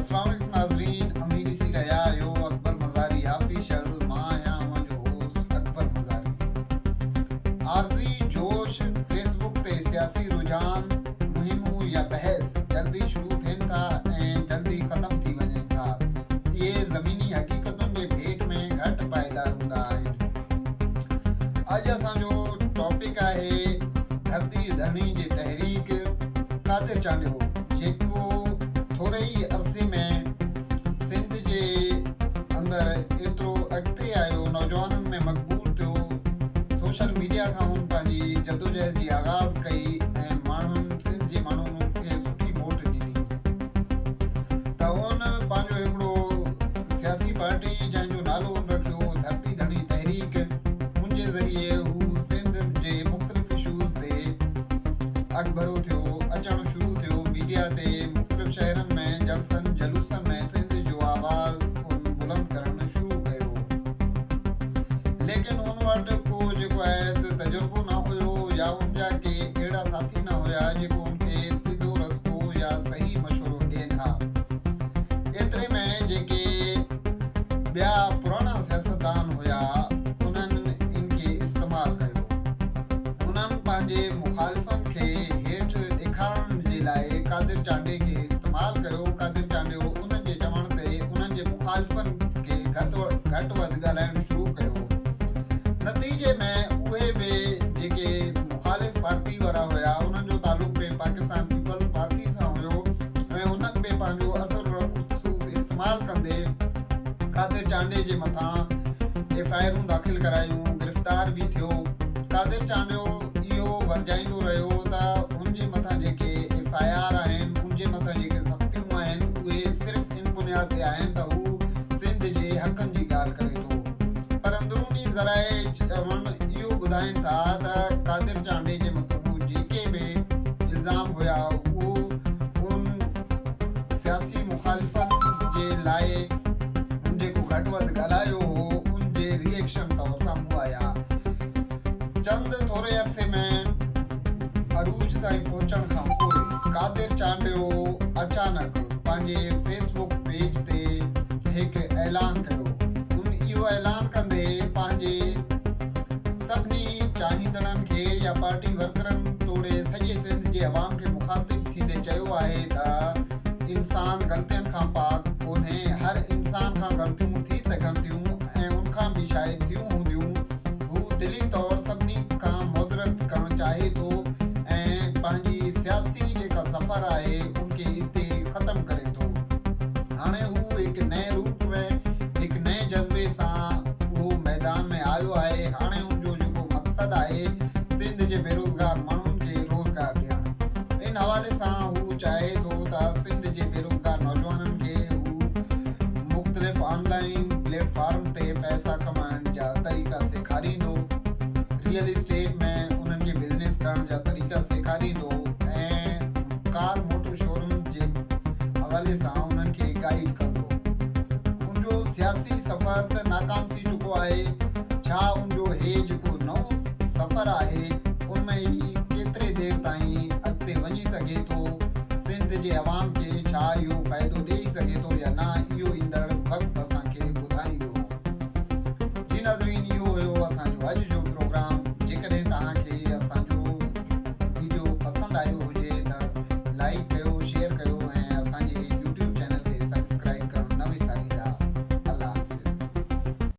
اسلام عليڪم ناظرين اوهين ڏسي رهيا آهيو اڪبر مزاري آفيشل مان آهيان اوهان جو هوسٽ اڪبر مزاري عارضي جوش فيس بڪ تي سياسي رجحان مهمون يا بحث جلدي شروع ٿين ٿا ۽ جلدي ختم ٿي وڃن ٿا اهي زميني حقيقتن جي ڀيٽ ۾ گهٽ پائيدار هوندا آهن اڄ اسان جو ٽاپڪ آهي ڌرتي ڌڻي جي تحريڪ قادر چانڊيو جيڪو ٿوري ئي عرصي ۾ سنڌ جي اندر ايترو اڳتي آيو، نوجوانن ۾ مقبول ٿيو، سوشل ميڊيا کان هن پنهنجي جدوجهد جي آغاز ڪئي ۽ ماڻهن سنڌ جي ماڻهن هن کي سٺي موٽ ڏني ته هن پنهنجو هڪڙو سياسي پارٽي جنهن جو نالو هن رکيو ڌرتي ڌڻي تحريڪ ان جي ذريعي هو سنڌ جي مختلف اشوز تي اڳڀرو ٿيو اچڻ شروع ٿيو، ميڊيا تي مختلف شهرن ۾ جلسن جلوسن ۾ سنڌ جو آواز هن بلند ڪرڻ شروع ڪيو. ليڪن هن وٽ ڪو جيڪو آهي ته تجربو نه هيو يا ان جا ڪي اهڙا ساٿي نه هيا جيڪو ان کي سڌو رستو يا صحيح مشورو ڏين ها. ايتري ۾ جيڪي ٻيا پراڻا سياستدان هيا انهن ان کي استعمال ڪيو. انهن پنهنجي مخالفن کي هيٺ ڏيکارڻ جي لاء قادر چانڊيي کي استعمال ڪيو، قادر چانڊيو انهن جي چوڻ تي انهن جي مخالفن کي گهٽ وڌ ڳالهائڻ شروع ڪيو، نتيجي ۾ اهي به جيڪي مخالف پارٽي وارا هيا انهن جو تعلق به پاڪستان پيپلز پارٽي سان هيو ۽ انهن به پنهنجو اثر رسوخ استعمال ڪندي قادر چانڊيي جي مٿان ايف I آرون داخل ڪرايون، گرفتار به ٿيو. قادر چانڊيو اهو ورجائيندو رهيو ته هن جي مٿان جيڪي ايف I R آهن، ان جي مٿان جيڪي سختيون آهن، اهي صرف ان بنياد تي آهن ته هو سنڌ جي حقن جي ڳالهه ڪري ٿو. پر اندروني ذرائع چوڻ اهو ٻڌائين ٿا ته قادر چانڊيي جي مٿان جيڪي به الزام هيا، اهو ان سياسي مخالفن جي لاء هن جيڪو گهٽ وڌ ڳالهايو هو، ان جي ري ايڪشن طور سامهون آيا. چند ٿوري عرصي ۾ عروج تائين پهچڻ کان پوء قادر چانڊيو اچانڪ پنهنجي فيس بڪ پيج تي هڪ اعلان ڪيو. هن اهو اعلان ڪندي پنهنجي سڀني چاهيندڙن کي يا پارٽي ورڪرن توڙي سڄي سنڌ جي عوام کي مخاطب ٿيندي چيو آهي ته انسان غلطين کان پاڪ ڪونهي، هر انسان کان غلطيون ٿي سگهن ٿيون ۽ ان کان به شايد ٿيون هونديون، هو دلي طور سڀني کان معذرت ڪرڻ چاهي ٿو ۽ پنهنجي سياسي جيڪا سفر آهي ان کي اتي ختم ڪري ٿو. هاڻي هو هڪ نئين روپ ۾ هڪ نئين جذبي سان اهو ميدان ۾ آيو آهي، هاڻي ان جو جيڪو مقصد آهي سنڌ جي بيروزگار ماڻهن کي روزگار ڏيڻ. ان حوالي سان هو چاهي ٿو ته سنڌ جي بيروزگار نوجوانن کي هو مختلف آن لائين پليٽ فارم تي پئسا ڪمائڻ جا طريقا سيکاريندو، ريئل اسٽيٽ ۾ انهن کي بزنس ڪرڻ جا طريقا سيکاريندو ۽ ڪار موٽر شوروم جي حوالي سان انهن کي گائيڊ ڪندو. ان جو سياسي سفر ته ناڪام ٿي چڪو آهي، ڇا ان جو هي جيڪو نئون سفر آهي ان ۾ هي ڪيتري دير تائين اڳتي وڃي سگهي ٿو، سنڌ جي عوام کي ڇا اهو فائدو ڏئي